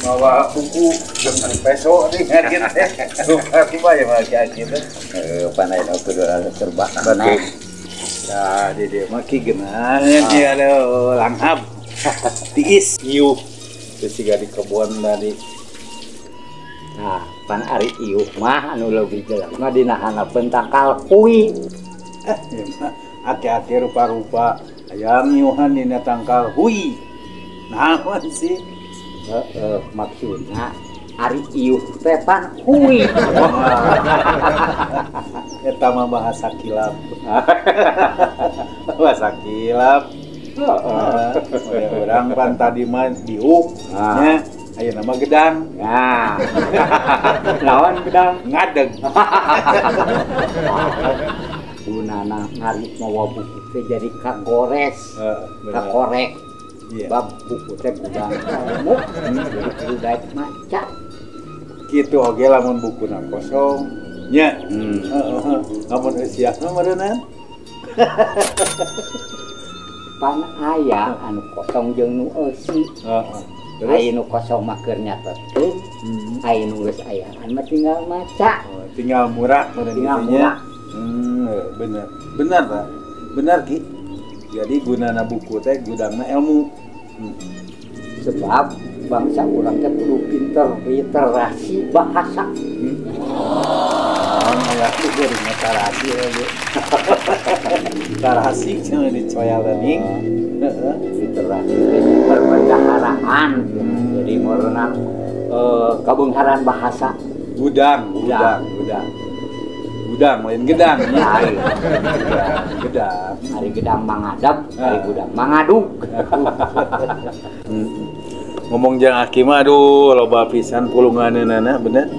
Mawa buku jeung peso nih ngakin teh. Rupa-rupa ya mah aki teh. Heuh, panai kudu serba aneh. Nah, di dieu mah ki geunah nya aduh langhap. Tiis iuh. Terus siga di kebon tadi. Nah, pan ari iuh mah anu leuwih jelas mah dina handapeun tangkal hui. Ieu mah aki-aki rupa-rupa aya ngiuhan dina tangkal hui. Naon sih? Heeh, maksudna ari iuh teh pan hui. Eta mah bahasa kilap. Bahasa kilap. Heeh, urang pan tadi mah diuk nya, ayeuna mah gedang. Nah. Naon gedang? Ngadeg. Gunana ngarit mawa buku teh jadi kagores, kakorek. Iya. Bab buku teh gudang ilmu, jadi kudu daek maca. Kitu oge lamun bukuna kosong nya. Heeh. Lamun eusiah mah meureunnan. Pan aya anu kosong jeung nu eusi. Heeh. Aya nu kosong mah keur nyatetkeun, aya nu geus ayaan mah tinggal maca. Oh, tinggal murah meureun tinggal kitu nya. Murah. Bener. Benar, Pak. Benar, Ki. Jadi gunana buku teh gudangna ilmu. Sebab bangsa urang teh kudu pinter literasi bahasa. Naon aya kudu literasi we. Literasi cenah dicoyal dening. Heeh, literasi teh perbendaharaan. Jadi meureunna kabeungharan bahasa. Gudang, gudang, gudang. Gudang lain gedang nya. Lain. Gedang. Ari gedang mangadeg, ari gudang mangadug. Ngomong jeung aki mah aduh loba pisan pulunganeunana bener.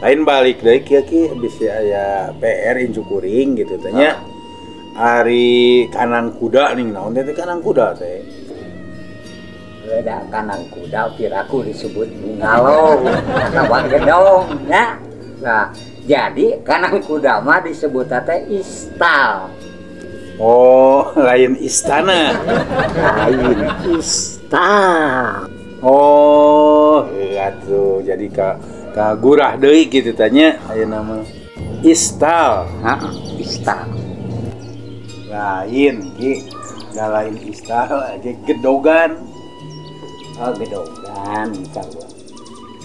Lain balik deui kieu ki bisi aya PR incu kuring gitu teh nya. Ari kanang kuda ning naon teh kanang kuda teh? Beda kanang kuda piraku disebut bungalow atawa gedong nya. Nah, jadi kanang kuda mah disebut teh istal. Oh, lain istana. Lain istal. Oh, iya tuh. Jadi ka gurah deui kitu teh nya ayeuna mah. Istal. Heeh, istal. Lain ki, da lain istal ge gedogan. Oh, gedogan sarua.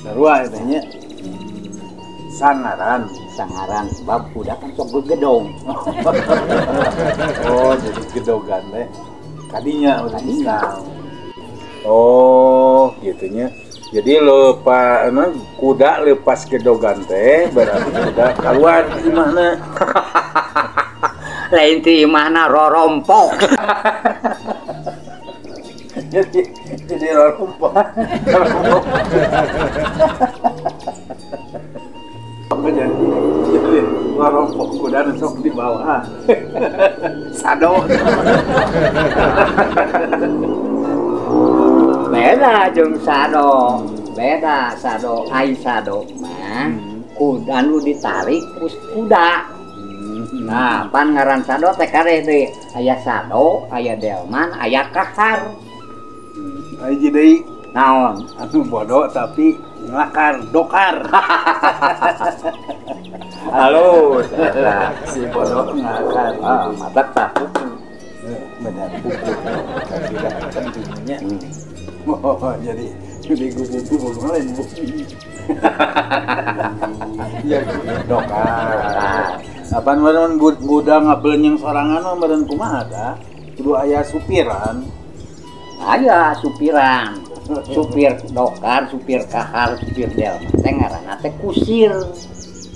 Sarua teh nya. Sangaran. Sangaran sebab kuda kan sok gegedong. Oh, jadi gedogan teh kadinya udah istal. Oh, gitunya. Jadi lepas kuda lepas gedogan teh berarti kuda keluar di imahna. Lain ti imahna rorompok. Jadi rorompok. Rorompok. Jadi rorompok kuda sok di bawah. Sado. Beda jeung sado. Beda sado ai sado mah kuda nu ditarik ku kuda. Nah, pan ngaran sado teh kare deui. Aya sado, aya delman, aya kahar. Aya deui naon? Anu bodoh tapi ngelakar, dokar. Halus. Si bodoh ngelakar. Ah, matak tah. Benar buku. Tidak tentunya. Oh, jadi gubuk-gubuk lain buku. Ya dokar. Apaan meureun kuda ngabelenyeng sorangan mah meureun kumaha tah? Kudu aya supiran. Aya supiran. Supir dokar, supir kahar, supir delman teh ngaranna teh kusir.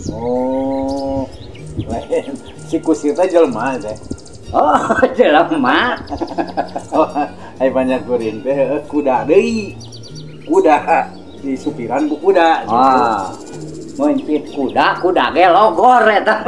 Oh. Lain si kusir teh jelema teh. Oh, jelema. Oh, ai banyak kuring teh kuda deui. Kuda di supiran ku kuda gitu. Ah. Meuncit kuda, kuda ge logor eta.